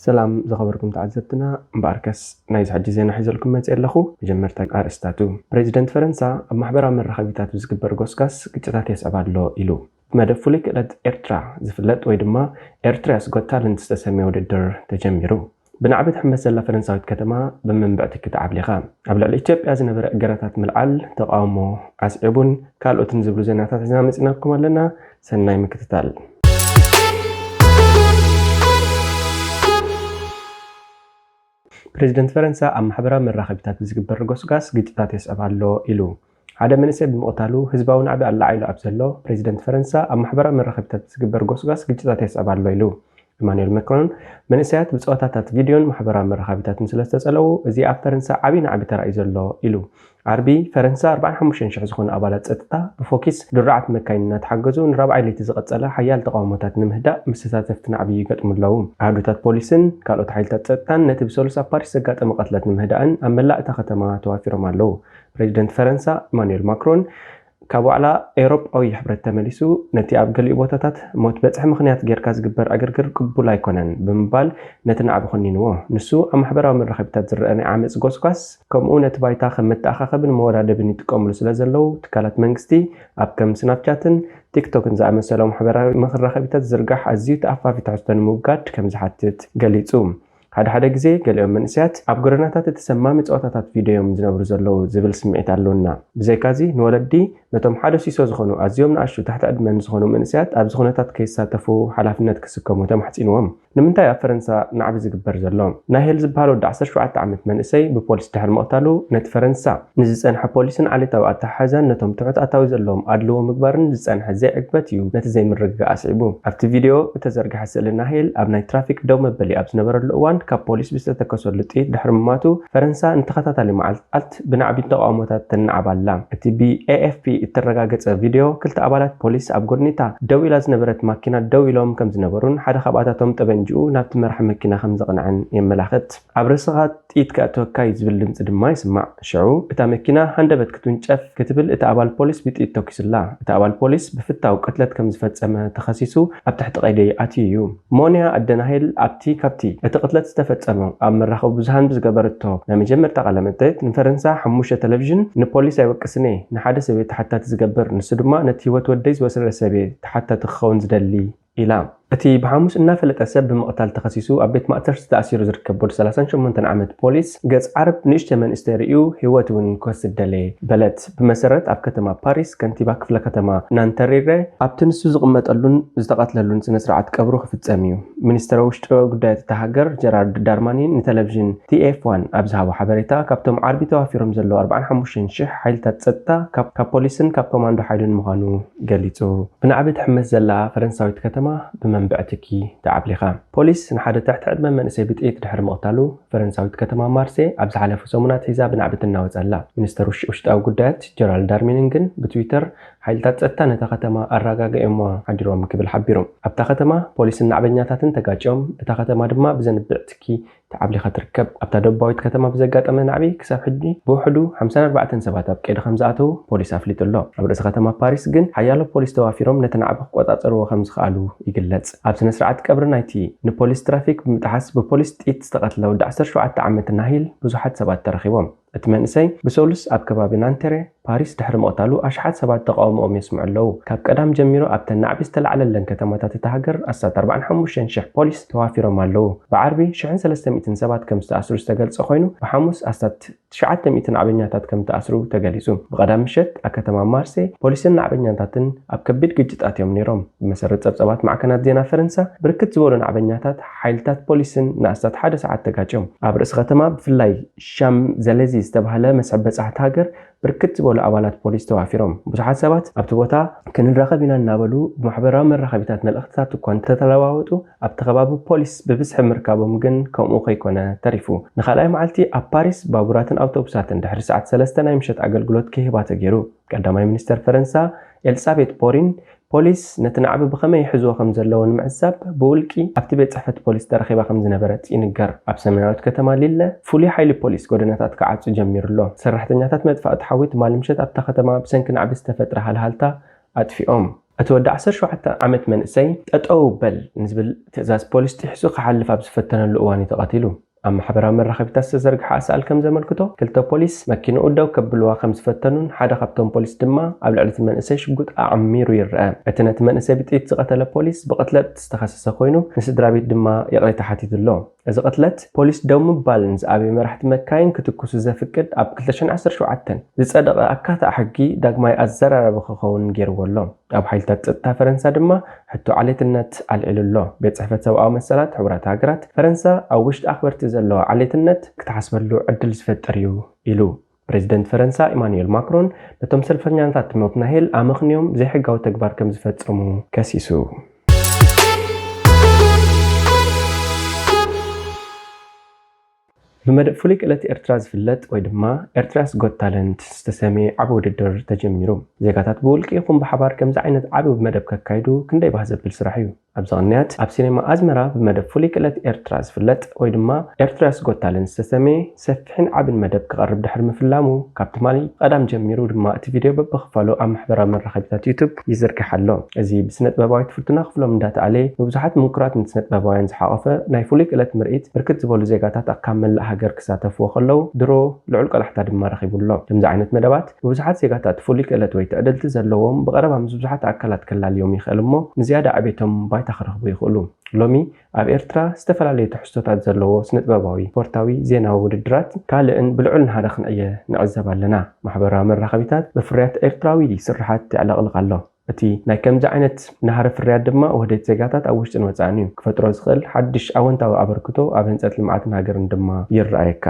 ሰላም ዝኸበርኩም ተዓዘብትና፣ እምበኣርከስ ናይዚ ሕጂ ዜና ሒዘልኩም መጽእ ኣለኹ። መጀመርታ ኣርእስታቱ። ፕሬዚደንት ፈረንሳ ኣብ ማሕበራዊ መራኸቢታት ብዝግበር ጎስጋስ ግጭታት የስዕብ ኣሎ ኢሉ። መደብ ፍሉይ ክእለት ኤርትራ ዝፍለጥ ወይ ድማ ኤርትራስ ጎት ታለንት ዝተሰምየ ውድድር ተጀሚሩ። ብናዕቢ ትሕመስ ዘላ ፈረንሳዊት ከተማ ብመንብዕቲ ክትዓብሊኻ። ኣብ ልዕሊ ኢትዮጵያ ዝነበረ እገራታት ምልዓል ተቃውሞ ኣስዒቡን ካልኦትን ዝብሉ ዜናታት ሒዝና መጺናኩም ኣለና። ሰናይ ምክትታል። ፕሬዚደንት ፈረንሳ ኣብ ማሕበራዊ መራኸቢታት ብዝግበር ጎስጋስ ግጭታት የስዕብ ኣሎ ኢሉ። ሓደ መንእሰይ ብምቕታሉ ህዝባዊ ናዕቢ ኣላዓይሉ ኣብ ዘሎ፣ ፕሬዚደንት ፈረንሳ ኣብ ማሕበራዊ መራኸቢታት ብዝግበር ጎስጋስ ግጭታት የስዕብ ኣሎ ኢሉ። ኢማኑኤል ማክሮን፣ መንእሰያት ብጸወታታት ቪድዮን ማሕበራዊ መራኸቢታትን ስለ ዝተጸለዉ፣ እዚ ኣብ ፈረንሳ ዓቢ ናዕቢ ተራእዩ ዘሎ ኢሉ። ዓርቢ፣ ፈረንሳ ኣርባዓን ሓሙሽተን ሽሕ ዝኾኑ ኣባላት ጸጥታ ብፎኪስ ድሩዓት መካይን እናተሓገዙ ንራብዓይ ለይቲ ዝቐጸለ ሓያል ተቓውሞታት ንምህዳእ ምስ ተሳተፍቲ ናዕቢ ይገጥሙ ኣለዉ። ኣሃዱታት ፖሊስን ካልኦት ሓይልታት ጸጥታን ነቲ ብሰሉስ ኣብ ፓሪስ ዘጋጠመ ቅትለት ንምህዳእን ኣብ መላእ እታ ከተማ ተዋፊሮም ኣለዉ። ፕሬዚደንት ፈረንሳ ኢማኑኤል ማክሮን፣ ካብ ዋዕላ ኤውሮጳዊ ሕብረት ተመሊሱ፣ ነቲ ኣብ ገሊኡ ቦታታት ሞት በጽሒ ምኽንያት ጌርካ ዝግበር ዕግርግር ቅቡል ኣይኮነን ብምባል ነቲ ናዕቢ ኮኒንዎ። ንሱ ኣብ ማሕበራዊ መራኸቢታት ዝረአ ናይ ዓመጽ ጎስጓስ፣ ከምኡ ነቲ ባይታ ከም መተኣኻኸብን መወዳደብን ይጥቀምሉ ስለ ዘለዉ፣ ትካላት መንግስቲ ኣብ ከም ስናፕቻትን ቲክቶክን ዝኣመሰሉ ማሕበራዊ መራኸቢታት ዝዝርጋሕ ኣዝዩ ተኣፋፊ ትሕዝቶ ንምውጋድ ከም ዝሓትት ገሊጹ። ሓደ ሓደ ግዜ ገሊኦም መንእሰያት ኣብ ጎደናታት እቲ ሰማሚ ጸወታታት ቪድዮ እዮም ዝነብሩ ዘለዉ ዝብል ስምዒት ኣለውና። ብዘይካዚ ንወለዲ ነቶም ሓደ ሲሶ ዝኾኑ ኣዝዮም ንኣሽቱ ትሕቲ ዕድመ ንዝኾኑ መንእሰያት ኣብዚ ኩነታት ከይሳተፉ ሓላፍነት ክስከሙ ተማሕጺንዎም። ንምንታይ ኣብ ፈረንሳ ናዕቢ ዝግበር ዘሎ? ናሄል ዝበሃል ወዲ ዓሰርተ ሸውዓተ ዓመት መንእሰይ ብፖሊስ ድሕሪ ምቕታሉ ነቲ ፈረንሳ ንዝጸንሐ ፖሊስን ዓሌታዊ ኣተሓሕዛን ነቶም ትሑት ኣታዊ ዘለዎም ኣድልዎ ምግባርን ዝጸንሐ ዘይዕግበት እዩ ነቲ ዘይምርግጋእ ኣስዒቡ። ኣብቲ ቪድዮ እተዘርግሐ ስእሊ ናሄል ኣብ ናይ ትራፊክ ደው መበሊ ኣብ ዝነበረሉ እዋን ካብ ፖሊስ ብዝተተኮሰሉ ጥይት ድሕሪ ምማቱ ፈረንሳ ንተኸታታሊ መዓልታት ብናዕቢ ተቓውሞታት ትናዕብ ኣላ። እቲ ብ ኤ ኤፍ ፒ እተረጋገጸ ቪድዮ ክልተ ኣባላት ፖሊስ ኣብ ጎድኒ እታ ደው ኢላ ዝነበረት ማኪና ደው ኢሎም ከም ዝነበሩን ሓደ ካብኣታቶም ጠበንጅኡ ናብቲ መራሒ መኪና ከም ዘቕንዐን የመላኽት። ኣብ ርእስኻ ጥይት ከእትወካ እዩ ዝብል ድምጺ ድማ ይስማዕ። ሽዑ እታ መኪና ሃንደበት ክትውንጨፍ ክትብል እቲ ኣባል ፖሊስ ብጥይት ተኲሱላ። እቲ ኣባል ፖሊስ ብፍታው ቅትለት ከም ዝፈጸመ ተኸሲሱ ኣብ ትሕቲ ቀይዲ ኣትዩ እዩ። ሞንያ ኣደ ናሄል ኣብቲ ካብቲ እቲ ቅትለት ዝተፈጸመ ኣብ መራኸቢ ብዙሃን ብዝገበረቶ ናይ መጀመርታ ቃለ መጠይቅ ንፈረንሳ ሓሙሽተ ቴሌቪዥን ንፖሊስ ኣይወቅስን እየ፣ ንሓደ ሰብ እየ ተሓታቲ ዝገብር፣ ንሱ ድማ ነቲ ህይወት ወደይ ዝወሰደ ሰብ እየ ተሓታቲ ክኸውን ዝደሊ ኢላ። እቲ ብሓሙስ እናፈለጠ ሰብ ብምቕታል ተኸሲሱ ኣብ ቤት ማእሰርቲ ተኣሲሩ ዝርከብ ወዲ ሰላሳን ሸሞንተን ዓመት ፖሊስ፣ ገጽ ዓርብ ንእሽተ መንእሰይ ርእዩ ህይወት እውን ክወስድ ደለየ በለት። ብመሰረት ኣብ ከተማ ፓሪስ ከንቲባ ክፍለ ከተማ ናንተሪረ፣ ኣብቲ ንሱ ዝቕመጠሉን ዝተቐትለሉን ስነ ስርዓት ቀብሩ ክፍጸም እዩ። ሚኒስትር ውሽጢ ጉዳያት እታ ሃገር ጀራርድ ዳርማኒን ንቴሌቪዥን ቲ ኤፍ ዋን ኣብ ዝሃቦ ሓበሬታ፣ ካብቶም ዓርቢ ተዋፊሮም ዘለዉ ኣርባዓን ሓሙሽተን ሽሕ ሓይልታት ጸጥታ ካብ ካብ ፖሊስን ካብ ኮማንዶ ሓይልን ምዃኑ ገሊጹ። ብናዕቢ ትሕመስ ዘላ ፈረንሳዊት ከተማ ብመንብዕትኪ ተዓብሊኻ። ፖሊስ ንሓደ ትሕቲ ዕድመ መንእሰይ ብጥይት ድሕሪ ምቕታሉ፣ ፈረንሳዊት ከተማ ማርሴ ኣብ ዝሓለፉ ሰሙናት ሒዛ ብናዕቢ ትናወጽ ኣላ። ሚኒስተር ውሽ-፣ ውሽጣዊ ጉዳያት ጀራልድ ዳርሚንን ግን ብትዊተር፣ ሓይልታት ጸጥታ ነታ ከተማ ኣረጋጊኦማ ሓዲሮም ክብል ሓቢሩ። ኣብታ ከተማ ፖሊስን ናዕበኛታትን ተጋጭዮም፣ እታ ከተማ ድማ ብዘንብዕትኪ ተዓብሊኻ ትርከብ። ኣብታ ደቡባዊት ከተማ ብዘጋጠመ ናዕቢ ክሳብ ሕጂ ብውሕዱ ሓምሳን ኣርባዕተን ሰባት ኣብ ቀይዲ ከም ዝኣተዉ ፖሊስ ኣፍሊጡ ኣሎ። ኣብ ርእሲ ከተማ ፓሪስ ግን ሓያሎ ፖሊስ ተዋፊሮም ነቲ ናዕቢ ክቆጻጸርዎ ከም ዝኸኣሉ ይግለጽ። ኣብ ስነ ስርዓት ቀብሪ ናይቲ ንፖሊስ ትራፊክ ብምጥሓስ ብፖሊስ ጥይት ዝተቐትለ ወዲ ዓሰርተ ሸውዓተ ዓመት ናሂል ብዙሓት ሰባት ተረኺቦም። እቲ መንእሰይ ብሰሉስ ኣብ ከባቢ ናንተሬ ፓሪስ ድሕሪ ምቕታሉ ኣሽሓት ሰባት ተቓውሞኦም የስምዑ ኣለዉ። ካብ ቀዳም ጀሚሩ ኣብተን ናዕቢ ዝተላዕለለን ከተማታት እታ ሃገር ኣስታት ኣርባዓን ሓሙሽተን ሽሕ ፖሊስ ተዋፊሮም ኣለዉ። ብዓርቢ ሽሕን ሰለስተ ሚእትን ሰባት ከም ዝተኣስሩ ዝተገልጸ ኮይኑ፣ ብሓሙስ ኣስታት ትሽዓተ ሚእቲ ናዕበኛታት ከም ዝተኣስሩ ተገሊጹ። ብቐዳም ምሸት ኣብ ከተማ ማርሴ ፖሊስን ናዕበኛታትን ኣብ ከቢድ ግጭታት እዮም ነይሮም። ብመሰረት ጸብጻባት ማዕከናት ዜና ፈረንሳ፣ ብርክት ዝበሉ ናዕበኛታት ሓይልታት ፖሊስን ንኣስታት ሓደ ሰዓት ተጋጭዮም። ኣብ ርእሲ ከተማ ብፍላይ ሻም ዘለዚ ዝተባህለ መስሕብ በጻሕቲ ሃገር ብርክት ዝበሉ ኣባላት ፖሊስ ተዋፊሮም። ብዙሓት ሰባት ኣብቲ ቦታ ክንራኸብ ኢና እናበሉ ብማሕበራዊ መራኸቢታት መልእኽትታት እኳ እንተተለዋወጡ፣ ኣብቲ ከባቢ ፖሊስ ብብዝሒ ምርካቦም ግን ከምኡ ከይኮነ ተሪፉ። ንኻልኣይ መዓልቲ ኣብ ፓሪስ ባቡራትን ኣውቶቡሳትን ድሕሪ ሰዓት ሰለስተ ናይ ምሸት ኣገልግሎት ክህባ ተገይሩ። ቀዳማይ ሚኒስተር ፈረንሳ ኤልሳቤጥ ቦሪን ፖሊስ ነቲ ናዕቢ ብኸመይ ይሕዝዎ ከም ዘለዉ ንምዕዛብ ብውልቂ ኣብቲ ቤት ጽሕፈት ፖሊስ ተረኺባ ከም ዝነበረት ይንገር። ኣብ ሰሜናዊት ከተማ ሊለ ፍሉይ ሓይሊ ፖሊስ ጎደናታት ክዓጹ ጀሚሩ ኣሎ። ሰራሕተኛታት መጥፋእቲ ሓዊ ትማሊ ምሸት ኣብታ ከተማ ብሰንኪ ናዕቢ ዝተፈጥረ ሃልሃልታ ኣጥፊኦም። እቲ ወዲ ዓሰርተ ሸውዓተ ዓመት መንእሰይ ጠጠው በል ንዝብል ትእዛዝ ፖሊስ ጥሒሱ ክሓልፍ ኣብ ዝፈተነሉ እዋን እዩ ተቐቲሉ። ኣብ ማሕበራዊ መራኸቢታት ዝተዘርግሐ ኣሳእል ከም ዘመልክቶ፣ ክልተ ፖሊስ መኪንኡ ደው ከብልዋ ከም ዝፈተኑን ሓደ ካብቶም ፖሊስ ድማ ኣብ ልዕሊ እቲ መንእሰይ ሽጉጥ ኣዕሚሩ ይረአ። እቲ ነቲ መንእሰይ ብጥይት ዝቐተለ ፖሊስ ብቕትለት ዝተኸሰሰ ኮይኑ፣ ንስድራ ቤት ድማ ይቕሬታ ሓቲቱ ኣሎ። እዚ ቅትለት ፖሊስ ደው ምባል ንዝኣበዩ መራሕቲ መካይን ክትኩሱ ዘፍቅድ ኣብ ክልተ ሽሕን ዓሰርተ ሸውዓተን ዝጸደቐ ኣካታዕ ሕጊ ዳግማይ ኣዘራራቢ ክኸውን ገይርዎ ኣሎ። ኣብ ሓይልታት ጸጥታ ፈረንሳ ድማ ሕቶ ዓሌትነት ኣልዒሉ ኣሎ። ቤት ጽሕፈት ሰብኣዊ መሰላት ሕቡራት ሃገራት፣ ፈረንሳ ኣብ ውሽጢ ኣኽበርቲ ዘለዋ ዓሌትነት ክትሓስበሉ ዕድል ዝፈጥር እዩ ኢሉ። ፕሬዚደንት ፈረንሳ ኢማኑኤል ማክሮን ነቶም ሰልፈኛታት ኖት ናሄል ኣመኽንዮም ዘይሕጋዊ ተግባር ከም ዝፈጸሙ ከሲሱ። ብመደብ ፍሉይ ክእለት ኤርትራ ዝፍለጥ ወይ ድማ ኤርትራስ ጎት ታለንት ዝተሰምየ ዓቢ ውድድር ተጀሚሩ። ዜጋታት ብውልቂ ይኹን ብሓባር ከምዚ ዓይነት ዓቢ መደብ ከካይዱ ክንደይ ባህ ዘብል ስራሕ እዩ። ኣብዚ ቅንያት ኣብ ሲኔማ ኣዝመራ ብመደብ ፍሉይ ክእለት ኤርትራ ዝፍለጥ ወይ ድማ ኤርትራስ ጎት ታለንት ዝተሰምየ ሰፊሕን ዓብን መደብ ክቐርብ ድሕሪ ምፍላሙ፣ ካብ ትማሊ ቀዳም ጀሚሩ ድማ እቲ ቪድዮ በብኽፋሉ ኣብ ማሕበራዊ መራኸቢታት ዩቱብ ይዝርጋሕ ኣሎ። እዚ ብስነ ጥበባዊት ፍርቱና ክፍሎም እንዳተኣለየ ንብዙሓት ምንኩራት ስነ ጥበባውያን ዝሓቖፈ ናይ ፍሉይ ክእለት ምርኢት ብርክት ዝበሉ ዜጋታት ካብ መላእ ሃገር ክሳተፍዎ ከለዉ ድሮ ልዑል ቆላሕታ ድማ ረኺቡ ኣሎ። ከምዚ ዓይነት መደባት ብብዙሓት ዜጋታት ፍሉይ ክእለት ወይ ትዕድልቲ ዘለዎም ብቐረባ ምስ ብዙሓት ኣካላት ከላልዮም ይኽእል እሞ ንዝያዳ ዕቤቶም ባይታ ክረኽቡ ይኽእሉ። ሎሚ ኣብ ኤርትራ ዝተፈላለዩ ትሕዝቶታት ዘለዎ ስነ ጥበባዊ፣ ስፖርታዊ፣ ዜናዊ ውድድራት ካልእን ብልዑል ናህሪ ክንዕየ ንዕዘብ ኣለና። ማሕበራዊ መራኸቢታት ብፍርያት ኤርትራዊ ስርሓት የዕለቕልቕ ኣሎ። እቲ ናይ ከምዚ ዓይነት ናህሪ ፍርያት ድማ ውህደት ዜጋታት ኣብ ውሽጥን ወጻእን እዩ። ክፈጥሮ ዝኽእል ሓድሽ ኣወንታዊ ኣበርክቶ ኣብ ህንጸት ልምዓትን ሃገርን ድማ ይረኣየካ።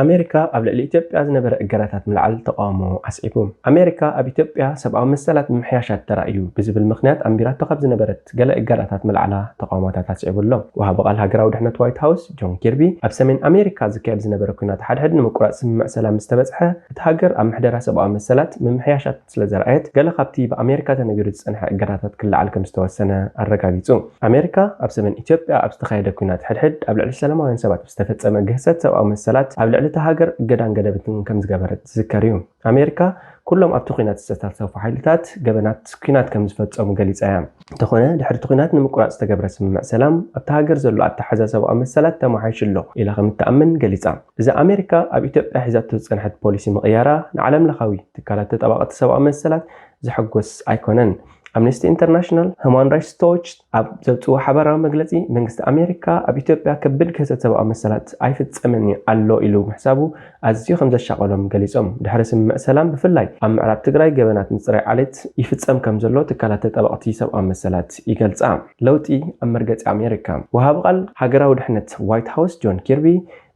ኣሜሪካ ኣብ ልዕሊ ኢትዮጵያ ዝነበረ እገዳታት ምልዓል ተቃውሞ ኣስዒቡ። ኣሜሪካ ኣብ ኢትዮጵያ ሰብኣዊ መሰላት ምምሕያሻት ተራእዩ ብዝብል ምኽንያት ኣንቢራቶ ካብ ዝነበረት ገለ እገዳታት ምልዓላ ተቃውሞታት ኣስዒቡ ኣሎ። ወሃቢ ቃል ሃገራዊ ድሕነት ዋይት ሃውስ ጆን ኪርቢ ኣብ ሰሜን ኣሜሪካ ዝካየድ ዝነበረ ኲናት ሓድሕድ ንምቁራጽ ስምምዕ ሰላም ምስ ተበጽሐ፣ እቲ ሃገር ኣብ ምሕደራ ሰብኣዊ መሰላት ምምሕያሻት ስለ ዘርኣየት፣ ገለ ካብቲ ብኣሜሪካ ተነቢሩ ዝጸንሐ እገዳታት ክለዓል ከም ዝተወሰነ ኣረጋጊጹ። ኣሜሪካ ኣብ ሰሜን ኢትዮጵያ ኣብ ዝተኻየደ ኲናት ሕድሕድ ኣብ ልዕሊ ሰላማውያን ሰባት ብዝተፈጸመ ግህሰት ሰብኣዊ መሰላት ኣብ ልዕሊ እታ ሃገር እገዳን ገደብትን ከም ዝገበረት ዝዝከር እዩ። ኣሜሪካ ኩሎም ኣብቲ ኲናት ዝተሳተፉ ሓይልታት ገበናት ኲናት ከም ዝፈጸሙ ገሊጻ እያ። እንተኾነ፣ ድሕሪ እቲ ኲናት ንምቁራጽ ዝተገብረ ስምምዕ ሰላም፣ ኣብታ ሃገር ዘሎ ኣተሓሕዛ ሰብኣዊ መሰላት ተመሓይሹ ኣሎ ኢላ ከም እትኣምን ገሊጻ። እዚ ኣሜሪካ ኣብ ኢትዮጵያ ሒዛቶ ዝጸንሐት ፖሊሲ ምቕያራ፣ ንዓለም ለኻዊ ትካላት ተጣባቕቲ ሰብኣዊ መሰላት ዘሐጉስ ኣይኮነን። ኣምነስቲ ኢንተርናሽናል፣ ሁማን ራይትስ ዎች ኣብ ዘውጽእዎ ሓባራዊ መግለጺ፣ መንግስቲ ኣሜሪካ ኣብ ኢትዮጵያ ከቢድ ግህሰት ሰብኣዊ መሰላት ኣይፍጸምን እዩ ኣሎ ኢሉ ምሕሳቡ ኣዝዩ ከም ዘሻቐሎም ገሊጾም። ድሕሪ ስምምዕ ሰላም፣ ብፍላይ ኣብ ምዕራብ ትግራይ ገበናት ምጽራይ ዓሌት ይፍጸም ከም ዘሎ ትካላት ተጣበቕቲ ሰብኣዊ መሰላት ይገልጻ። ለውጢ ኣብ መርገጺ ኣሜሪካ። ወሃቢ ቃል ሃገራዊ ድሕነት ዋይት ሃውስ ጆን ኪርቢ፣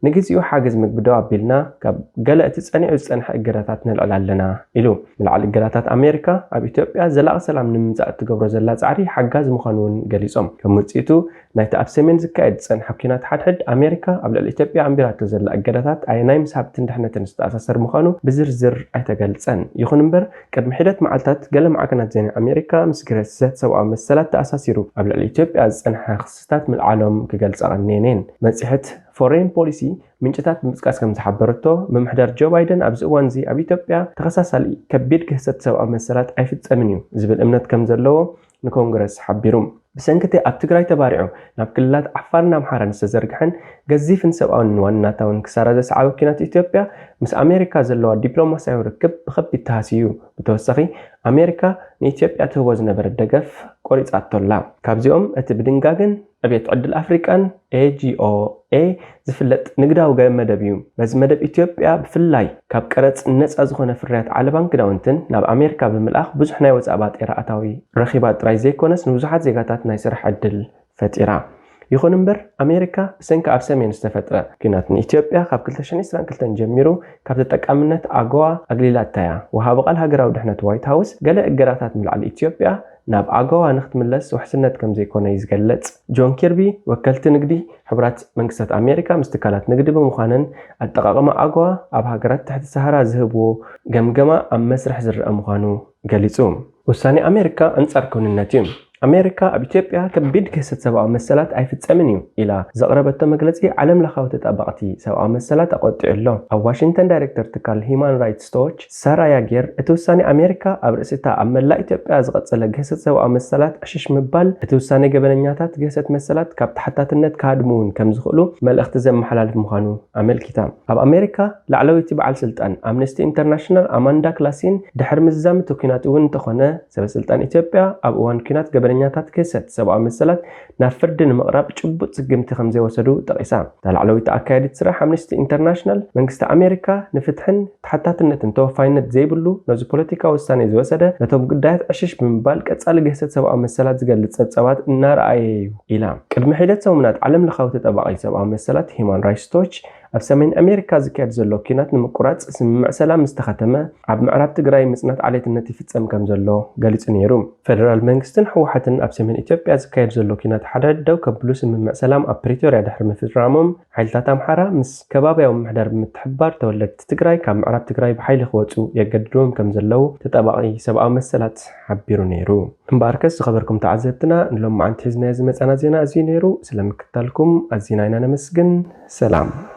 ንግዚኡ ሓገዝ ምግቢ ደው ኣቢልና፣ ካብ ገለ እቲ ጸኒዑ ዝጸንሐ እገዳታት ነልዕል ኣለና ኢሉ። ምልዓል እገዳታት ኣሜሪካ ኣብ ኢትዮጵያ ዘላቒ ሰላም ንምምጻእ እትገብሮ ዘላ ጻዕሪ ሓጋዚ ምዃኑ እውን ገሊጾም። ከም ውጽኢቱ ናይቲ ኣብ ሰሜን ዝካየድ ዝጸንሐ ኲናት ሓድሕድ ኣሜሪካ ኣብ ልዕሊ ኢትዮጵያ ኣንቢራቶ ዘላ እገዳታት ኣየናይ ምስ ሃብትን ድሕነትን ዝተኣሳሰር ምዃኑ ብዝርዝር ኣይተገልጸን። ይኹን እምበር ቅድሚ ሒደት መዓልታት ገለ ማዕከናት ዜና ኣሜሪካ ምስ ግህሰት ሰብኣዊ መሰላት ተኣሳሲሩ ኣብ ልዕሊ ኢትዮጵያ ዝጸንሐ ክስታት ምልዓሎም ክገልጻ ቀንየን እየን። መጽሔት ፎሬን ፖሊሲ ምንጭታት ብምጥቃስ ከም ዝሓበረቶ፣ ምምሕዳር ጆ ባይደን ኣብዚ እዋን እዚ ኣብ ኢትዮጵያ ተኸሳሳሊ ከቢድ ግህሰት ሰብኣዊ መሰላት ኣይፍጸምን እዩ ዝብል እምነት ከም ዘለዎ ንኮንግረስ ሓቢሩ። ብሰንኪ እቲ ኣብ ትግራይ ተባሪዑ ናብ ክልላት ዓፋርን ኣምሓራን ዝተዘርግሐን ገዚፍን ሰብኣውን ዋንነታውን ክሳራ ዘስዓበ ኲናት ኢትዮጵያ ምስ ኣሜሪካ ዘለዋ ዲፕሎማስያዊ ርክብ ብኸቢድ ተሃስዩ። ብተወሳኺ ኣሜሪካ ንኢትዮጵያ ትህቦ ዝነበረት ደገፍ ቆሪጻቶ ኣላ። ካብዚኦም እቲ ብድንጋገን ዕቤት ዕድል ኣፍሪቃን ኤ ጂ ኦ ኤ ዝፍለጥ ንግዳዊ ገ-፣ መደብ እዩ። በዚ መደብ ኢትዮጵያ ብፍላይ ካብ ቀረጽ ነጻ ዝኾነ ፍርያት ዓለባን ክዳውንትን ናብ ኣሜሪካ ብምልኣኽ ብዙሕ ናይ ወጻኢ ባጤራ ኣታዊ ረኺባ ጥራይ ዘይኮነስ ንብዙሓት ዜጋታት ናይ ስራሕ ዕድል ፈጢራ። ይኹን እምበር ኣሜሪካ ብሰንኪ ኣብ ሰሜን ዝተፈጥረ ኲናት ንኢትዮጵያ ካብ ክልተ ሽሕን ዕስራን ክልተን ጀሚሩ ካብ ተጠቃምነት ኣጎዋ ኣግሊላታ እያ። ወሃቢ ቃል ሃገራዊ ድሕነት ዋይት ሃውስ ገለ እገዳታት ምልዓል ኢትዮጵያ ናብ ኣጎዋ ንክትምለስ ውሕስነት ከም ዘይኮነ እዩ ዝገልጽ። ጆን ኪርቢ ወከልቲ ንግዲ ሕቡራት መንግስታት ኣሜሪካ ምስ ትካላት ንግዲ ብምዃንን ኣጠቓቕማ ኣጎዋ ኣብ ሃገራት ትሕቲ ሰሃራ ዝህብዎ ገምገማ ኣብ መስርሕ ዝረአ ምዃኑ ገሊጹ። ውሳኔ ኣሜሪካ ኣንጻር ክውንነት እዩ። ኣሜሪካ ኣብ ኢትዮጵያ ከቢድ ግህሰት ሰብኣዊ መሰላት ኣይፍጸምን እዩ ኢላ ዘቕረበቶ መግለጺ ዓለም ለኻዊ ተጣባቕቲ ሰብኣዊ መሰላት ኣቖጢዑ ኣሎ። ኣብ ዋሽንግተን ዳይሬክተር ትካል ሂማን ራይትስ ቶች ሳራ ያጌር እቲ ውሳኔ ኣሜሪካ ኣብ ርእሲታ ኣብ መላእ ኢትዮጵያ ዝቐጸለ ግህሰት ሰብኣዊ መሰላት ዕሽሽ ምባል እቲ ውሳኔ ገበነኛታት ግህሰት መሰላት ካብ ተሓታትነት ክሃድሙ እውን ከም ዝኽእሉ መልእኽቲ ዘመሓላልፍ ምዃኑ ኣመልኪታ። ኣብ ኣሜሪካ ላዕለወይቲ በዓል ስልጣን ኣምነስቲ ኢንተርናሽናል ኣማንዳ ክላሲን ድሕሪ ምዝዛም እቲ ኲናት እውን እንተኾነ ሰበ ስልጣን ኢትዮጵያ ኣብ እዋን ኲናት ገበነኛታት ግህሰት ሰብኣዊ መሰላት ናብ ፍርዲ ንምቕራብ ጭቡጥ ስግምቲ ከም ዘይወሰዱ ጠቒሳ። እታ ላዕለወይቲ ኣካያዲት ስራሕ ኣምነስቲ ኢንተርናሽናል መንግስቲ ኣሜሪካ ንፍትሕን ተሓታትነትን ተወፋይነት ዘይብሉ ነዚ ፖለቲካዊ ውሳኔ ዝወሰደ ነቶም ጉዳያት ዕሽሽ ብምባል ቀጻሊ ግህሰት ሰብኣዊ መሰላት ዝገልጽ ጸብጻባት እናረኣየ እዩ ኢላ። ቅድሚ ሒደት ሰሙናት ዓለም ለኻዊ ተጣባቒ ሰብኣዊ መሰላት ሂማን ራይትስ ቶች ኣብ ሰሜን ኣሜሪካ ዝካየድ ዘሎ ኲናት ንምቁራጽ ስምምዕ ሰላም ምስ ተኸተመ ኣብ ምዕራብ ትግራይ ምጽናት ዓሌትነት ይፍጸም ከም ዘሎ ገሊጹ ነይሩ። ፌደራል መንግስትን ህወሓትን ኣብ ሰሜን ኢትዮጵያ ዝካየድ ዘሎ ኲናት ሓድሕድ ደው ከብሉ ስምምዕ ሰላም ኣብ ፕሪቶርያ ድሕሪ ምፍራሞም ሓይልታት ኣምሓራ ምስ ከባብያዊ ምምሕዳር ብምትሕብባር ተወለድቲ ትግራይ ካብ ምዕራብ ትግራይ ብሓይሊ ክወፁ የገድድዎም ከም ዘለዉ ተጣባቒ ሰብኣዊ መሰላት ሓቢሩ ነይሩ። እምበኣርከስ ዝኸበርኩም ተዓዘብትና ንሎማዓንቲ ሒዝናዮ ዝመፃና ዜና እዚ ነይሩ። ስለምክታልኩም ኣዚና ኢና ነመስግን። ሰላም።